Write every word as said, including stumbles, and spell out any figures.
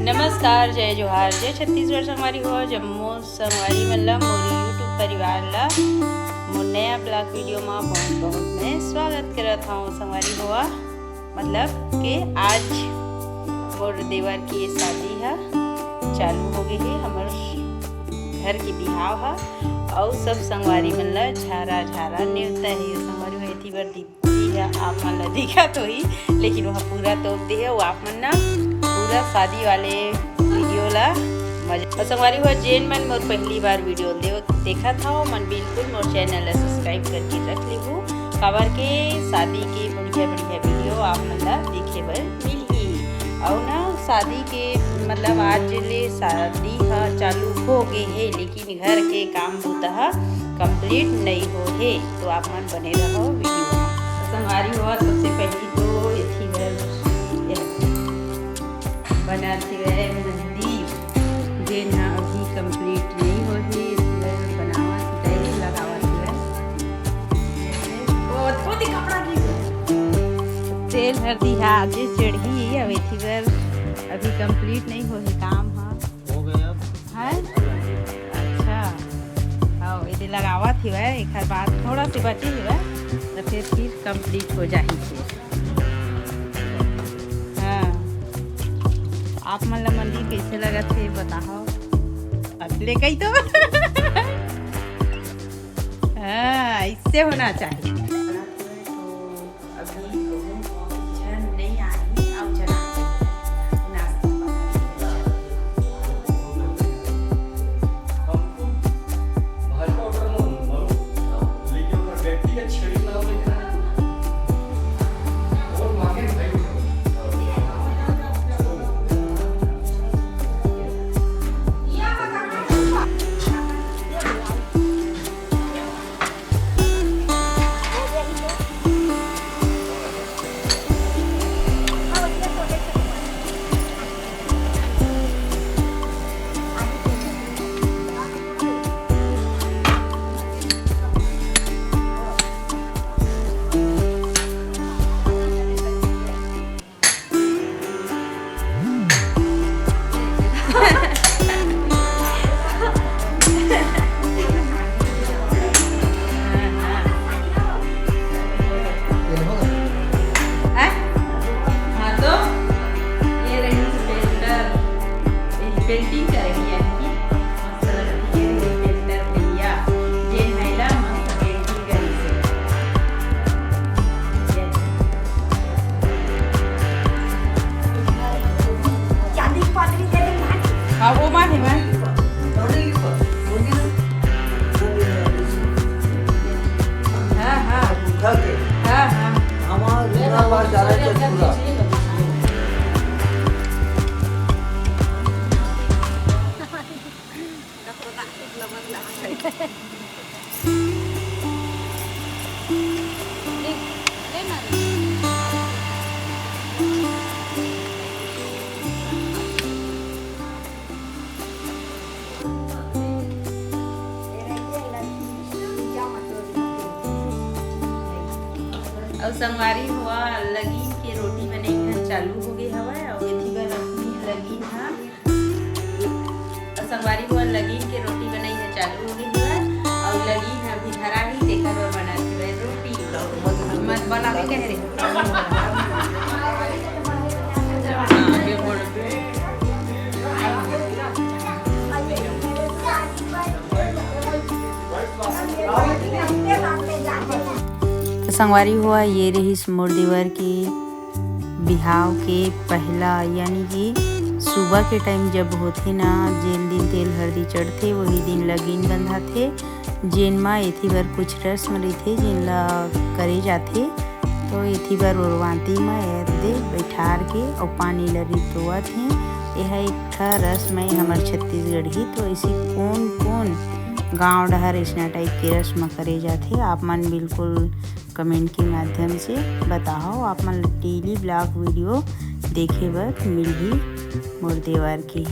नमस्कार, जय जोहार, जय छत्तीसगढ़ संगवारी हो। जम्मो संगवारी मन ला, मोर YouTube परिवार ला, मोर नया vlog video मा बहुत बहुत मैं स्वागत करत हूँ संगवारी हो। मतलब के आज मोर देवर के शादी ह चालू हो गए हे, हमर घर के बिहाव ह, अउ सब संगवारी मन ला झारा झारा नेवता हे। संगवारी हो, एती बर दीप जी ह आप मन ला दिखत होही, लेकिन वह पूरा तोप दे हे। वो आप मन ना पूरा शादी वाले video ला मजा। अउ संगवारी हो, जेन मन मोर पहली बार video दे-, देखत हव, मन बिल्कुल मोर channel ला subscribe करके रख लेहू, काबर के शादी के बढ़िया बढ़िया video आप मन ला देखे बर मिलही। अउ ना शादी के मतलब आज ले शादी ह चालू हो गए हे, लेकिन घर के काम बूता ह complete नई हो हे, तो आप मन बने रहो video में। संगवारी हो, सबसे पहली तो एथी बर बनात हे मंदी, जेन ह अभी complete नई हो हे, एथी बर बनावत, tiles लगावत हे। ओ, धोती कपड़ा की तेल हरदी हा आजे चढ़ी, अब एथी बर अभी complete नई हो हे काम ह। हो गया। हैं? अच्छा। हाँ, एदे लगावत हेवय, एकर बाद थोड़ा से बचे हेवय, तो फिर, फिर complete हो जाही फिर। हाँ। आप मन ला मंदिर कैसे लगत हे, बताओ। असले कही तो। हाँ, इससे होना चाहिए। अभी कहूँ झन नई आही, अउ झन आही। नाश्ता पानी। हैं? हाँ तो, ये रही painter, ये painting करेगी यानी कि मस्त लगती है ये painter भैया, ये महिला मस्त painting करी से। चांदी की पाटरी दे दे। हाँ, वो माँ है, माँ। हाँ, हाँ। हाँ, हाँ। अउ संगवारी हो, लगीन के रोटी बनई ह चालू हो गे हवय। अउ एती बर अपनी लगीन ह, अउ संगवारी हो, लगीन के रोटी बनई ह चालू हो गे हवय। अउ लगीन ह अभी धरा ही, तेकर बर बनत हवय रोटी। मत बनावे कहे रे। त संगवारी हो, ये रहिस मोर देवर के बिहाव के पहला, यानी कि सुबह के time जब होथे ना, जेन दिन तेल हरदी चढ़थे, वही दिन लगीन बंधाथे। जेन म एथी बर कुछ रस्म रहिथे, जेन ल करे जाथे। तो एथी बर ओरवाती म एदे बैठार के अउ पानी ल रितोवत हे। एह एक ठा रस्म ए हमर छत्तीसगढ़ी। तो ऐसे कोन-कोन गांव डहर अइसना type के रस्म करे जाथे, आप मन बिल्कुल comment के माध्यम से बताओ। आप मन ल daily vlog video देखे बर मिलही मोर देवर के।